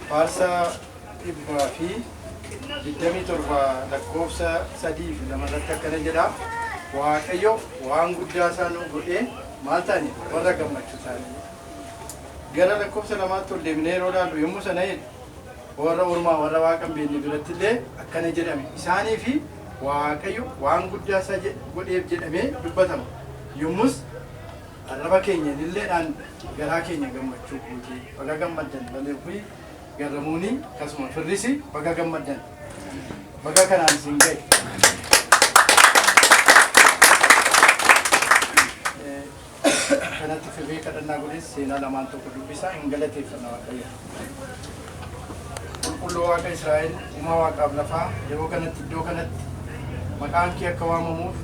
Faarsaa 127 lakkoofsa 3 fi 2 irratti akkana jedha. Waaqayyo waan guddaa isaa nu godhee maal taane warra gammachuu taane. Gara lakkoofsa 2tti ol deemnee yeroo ilaallu yommuu sana jedhu warra ormaa warra waaqa hin beekne biratti illee akkana jedhame. Isaanii fi Waaqayyo waan guddaa isaa godheef jedhamee dubbatama. Yommus arraba keenya ililleedhaan garaa keenya gammachuu guutee baga gammaddan balee fi Garramuuni akkasuma firrisi baga gammaddan. Baga kanaan isin ga'e. Kanatti fufee kadhannaa godhes seenaa lamaan tokko dubbisaa hin galateeffanna Waaqayyo. Qulqulluu Waaqa Israa'el, uumaa Waaqaaf lafaa, yeroo kanatti iddoo kanatti maqaan kee akka waamamuuf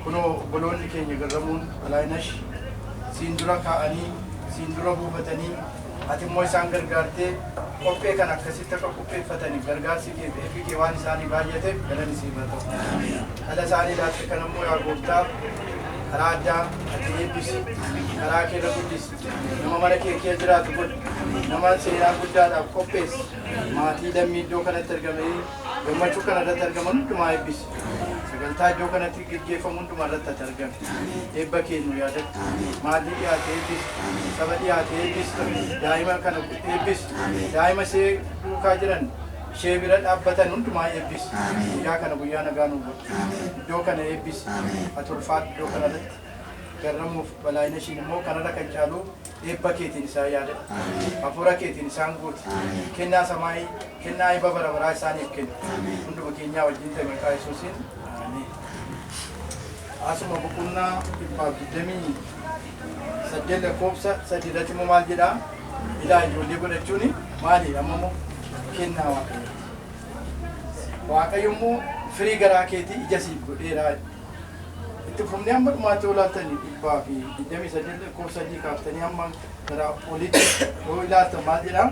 kunoo obboloonni keenya Garramuun Balaayinash siin dura kaa'anii siin dura buufatanii ati immoo isaan gargaartee qophee kana akkasitti akka qopheeffataniif gargaarsi kee fi eebbi kee waan isaanii baay'ateef galanni siif haa ta'u. Dhala isaanii laatte kana immoo yaa gooftaa karaa addaa ati eebbisi, karaa kee irra guddisi, nama mana kee kee jiraatu godhi, nama seenaa guddaadhaaf qopheessi, maatii lammii iddoo kanatti argamanii gammachuu kana irratti argaman hundumaa eebbisi. Sagantaa iddoo kanatti geggeeffamu hundumaa irratti ati argami. Eebba kee nu yaadadhu. Maatii dhiyaate eebbisi. Saba dhiyaate eebbisi. Daa'ima kana eebbisi. Daa'ima ishee duukaa jiran ishee bira dhaabbatan hundumaa eebbisi. Guyyaa kana guyyaa nagaa nu godhi. Iddoo kana eebbisi. Ati ulfaadhu iddoo kana irratti. Garramuuf balaayina ishiin immoo kanarra kan caalu eebba keetiin isaan yaadadhu. Hafuura keetiin isaan guuti. Kennaa samaayii, kennaa eebba bara baraa isaaniif kenni. Hunduma keenyaa wajjin ta'e maqaa Yesuusiin. Ameen. Asuma boqonnaa 128 lakkoofsa 3 irratti immoo maal jedhaa? Ilaa ijoollee godhachuun maali? Amma immoo kennaa Waaqayyooti. Waaqayyo immoo firii garaa keetii ija siif godheera. Itti fufnee hamma dhumaatti yoo ilaaltan 128 lakkoofsa 3 kaaftanii hamma gara olitti yoo ilaaltan maal jedhaa?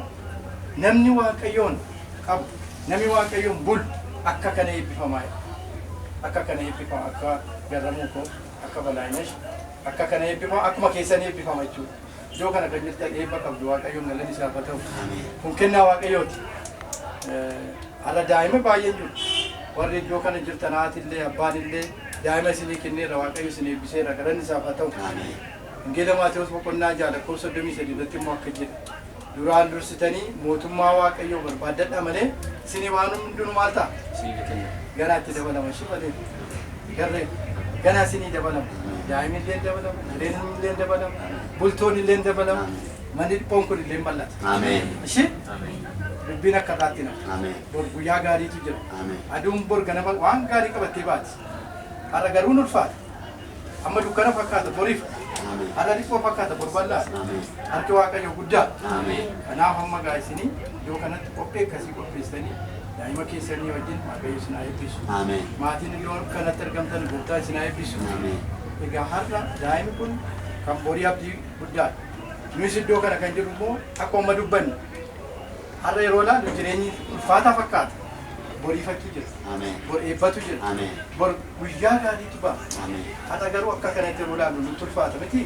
Namni Waaqayyoon qabu, namni Waaqayyoon bulu akka kana eebbifamaa jedha. Akka kana eebbifama, akka Garramuu koo, akka Balaayinash, akka kana eebbifama, akkuma keessan eebbifama jechuudha. Iddoo kana kan jirtan eebba qabdu Waaqayyoon galanni isaaf haa ta'u. Kun kennaa Waaqayyooti. Har'a daa'ima baay'een jiru. Warri iddoo kana jirtan haati illee abbaan illee daa'ima isinii kenneera Waaqayyo isin eebbiseera galanni isaaf haa ta'u. Wangeela Maatewos boqonnaa 6 lakkoofsa 33 irratti immoo akka jedha. Duraan dursitanii mootummaa Waaqayyoo barbaaddadhaa malee isinii waan hundinuu maal ta'a? Ganaa itti dabalama ishii malee. Garree ganaa isinii dabalama. Daa'imni illee dabalama, jireenyi illee dabalama, bultoon illee dabalama, manni dhiphoon kun illee bal'ata. Ameen. Ishii dubbiin akka irraatti nafa. Ameen. Bor guyyaa gaariitu jira. Ameen. Aduun bor ganama waan gaarii qabattee baati. Har'a garuu hin ulfaata. Amma dukkana fakkaata boriif. Ameen. Har'a dhiphoo fakkaata bor bal'aadha. Ameen. Harki Waaqayyoo guddaadha. Ameen. Kanaaf amma gaa isinii iddoo kanatti qophii akkasii qopheessitanii daa'ima keessanii wajjin Waaqayyo isin haa eebbisu. Ameen. Maatiin iddoo kanatti argamtan gooftaa isin haa eebbisu. Ameen. Egaa har'a daa'imni kun kan borii abdii guddaadha. Nuyis iddoo kana kan jirru immoo akkuma amma dubbanne har'a yeroo ilaallu jireenyi ulfaataa fakkaata. Borii fakkii jira. Ameen. Bor eebbatu jira. Ameen. Bor guyyaa gaariitu ba'a. Ameen. Har'a garuu akka kanatti yeroo ilaallu nutti ulfaata miti.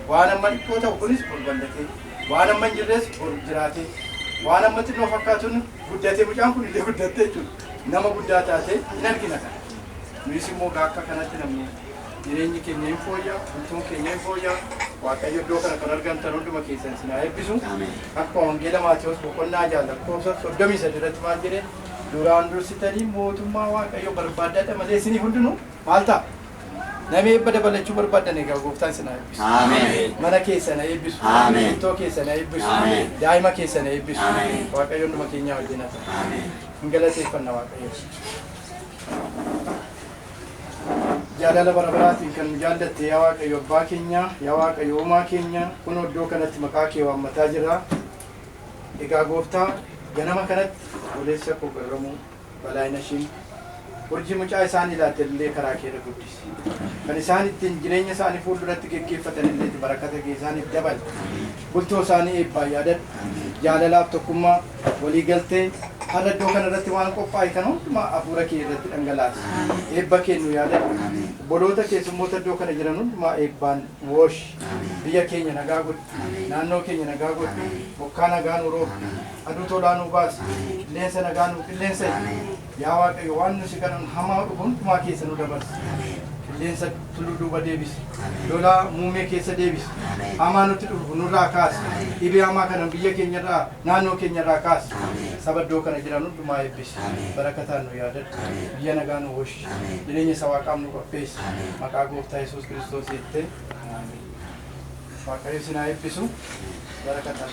Waan amma dhiphoo ta'u kunis bor bal'atee, waan amma hin jirres bor jiraatee, waan amma xinnoo fakkaatuun guddatee mucaan kun illee guddattee jechuudha. Nama guddaa taatee hin argina kana. Nuyis immoo gaa akka kanatti namni jireenyi keenya hin fooyya'a, bultoon keenya hin fooyya'a. Waaqayyo iddoo kana kan argamtan hunduma keessan isin haa eebbisu. Ameen. Akkuma Wangeela Maatewos boqonnaa 6 lakkoofsa 33 irratti maal jedhe? Duraan dursitanii mootummaa Waaqayyoo barbaaddadha malee isiniif hundinuu maal ta'a? Namni eebba dabalachuu barbaaddan egaa gooftaan isin haa eebbisu. Ameen. Mana keessan haa eebbisu. Ameen. Bultoo keessan haa eebbisu. Ameen. Daa'ima keessan haa eebbisu. Ameen. Waaqayyo hunduma keenyaa wajjin haa ta'u. Ameen. Hin galateeffanna Waaqayyo. Jaalala bara baraatiin kan nu jaallatte yaa Waaqayyo abbaa keenya, yaa Waaqayyo uumaa keenya, kunoo iddoo kanatti maqaa kee waammataa jirra. Egaa gooftaa ganama kanatti obboleessa koo Garramuu Balaayinashiin urjii mucaa isaanii laatte illee karaa kee irra guddisi. Kan isaan ittiin jireenya isaanii fuulduratti geggeeffatan illee barakata kee isaaniif dabali. Bultoo isaanii eebbaan yaadadhu. Jaalalaaf tokkummaa, walii galtee, Har'a iddoo kana irratti waan qophaa'e kana hundumaa hafuura kee irratti dhangalaasi. Eebba kee nu yaadadhu. Obboloota keessummoota iddoo kana jiran hundumaa eebbaan woosh. Biyya keenya nagaa godhi. Naannoo keenya nagaa godhi. Bokkaa nagaa nu roobi. Aduu tolaa nu baasi. Qilleensa nagaa nu qilleensa. Yaa Waaqayyo, waan nu si kanan hamaa dhufu hundumaa keessa nu dabarsi. Qilleensa tulluu duuba deebisi. Lolaa muumee keessa deebisi. Hamaa nutti dhufu nurraa kaasi. Dhibee hamaa kana biyya keenyarraa, naannoo keenyarraa kaasi. Saba iddoo kana jiran hundumaa eebbisi. Barakataan nu yaadadhu. Biyya nagaa nu hoshi. Jireenya isa waaqaaf nu qopheessi. Maqaa Gooftaa Yesuus Kiristoos jettee. Ameen. Waaqayyo isin haa eebbisu. Barakataan.